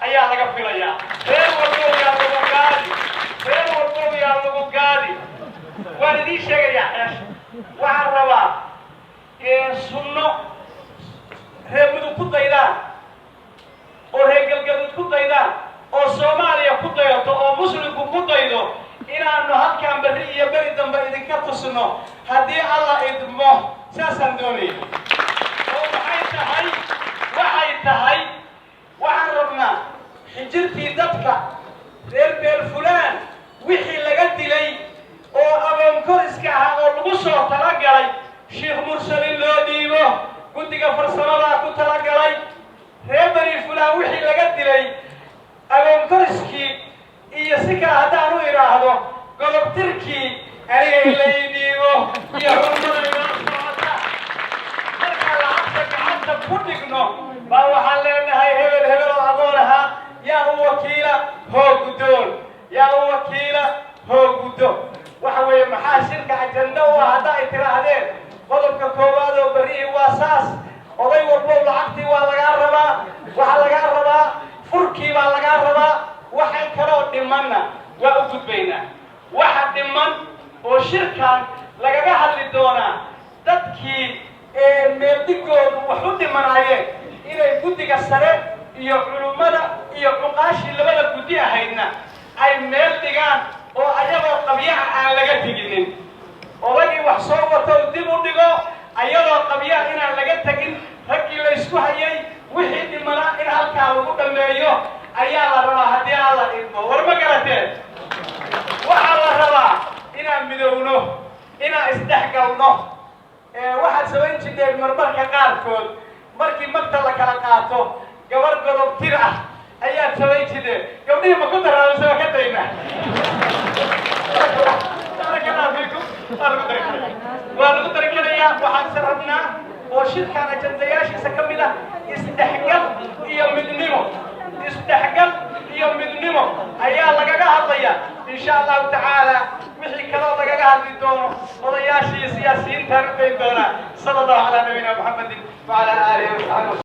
Ayaa laga filayaa. Reer walbow yaa lagu gaadi, reer walbow yaa lagu gaadi. Waan idiin sheegayaa xeesha. Waxaan rabaa sunno reer Mudug ku daydaan oo reer Galgaduud ku daydaan oo Soomaaliya ku dayato oo Muslimku ku daydo, inaanu halkaan berri iyo beri dambe idinka tusno, haddii Alla idmo. Saasaan doonaya. Oo maxay tahay? Waxay tahay, waxaan rabnaa xijirtii dadka reer Beelfulaan wixii laga dilay oo agoon koriska ahaa oo lagu soo talagalay Sheikh Mursalin loo dhiibo. Guddiga farsamadaa ku talagalay. Reer Beni Fulaan wixii laga dilay agoon koriskii iyo si kale haddaan u idhaahdo godobtirkii, aniga in la ii dhiibo iyo xurmada inoo socota. Markaan lacagta gacanta ku dhigno baa waxaan leenahay: hebel hebel oo agoon ahaa yaa u wakiila? Hoo guddoon. Yaa u wakiila? Hoo guddo. Waxa weeye, maxaa shirka ajanda u ah hadda ay tidhaahdeen? Qodobka koowaad oo berrihii waa saas. Oday walbow, lacagtii waa lagaa rabaa, waxaa lagaa rabaa furkii baa lagaa rabaa. Waxay kaloo dhimanna waa u gudbaynaa. Waxa dhiman oo shirkan lagaga hadli doonaa, dadkii meeldhigoodu wax u dhimanaayeen, inay guddiga sare iyo culummada iyo cuqaashii labada guddi ahaydna ay meel dhigaan oo ayagoo qabyaha aan laga teginin. Odagii wax soo wato dib u dhigo, ayadoo qabyaha inaan laga tegin. Raggii la isku hayay wixii dhimanaa in halkaa lagu dhammeeyo ayaa la rabaa, haddii Alla idmo. War ma garateen? Waxaa la rabaa inaan midowno, inaan isdhex galno. Waxaad samayn jirteen marmarka qaarkood markii magta la kala qaato, gabar godobtir ah ayaad samayn jirteen. Gabdhihii ma ku daraa mise waa ka daynaa? Baaraka Allahu fiikum. Waa lagu dari karaya, waa lagu dari karayaa. Waxaan se rabnaa oo shirkan ajandayaashiisa ka mid ah isdhexgal iyo midnimo. Isdhexgal iyo midnimo ayaa lagaga hadlaya, insha Allahu tacaala. Wixii kaloo lagaga hadli doono odayaashii iyo siyaasiyiintaan u dayn doonaa. Sala Allahu calaa nabiyina Muxamedin wacala aalihi wasaxbi.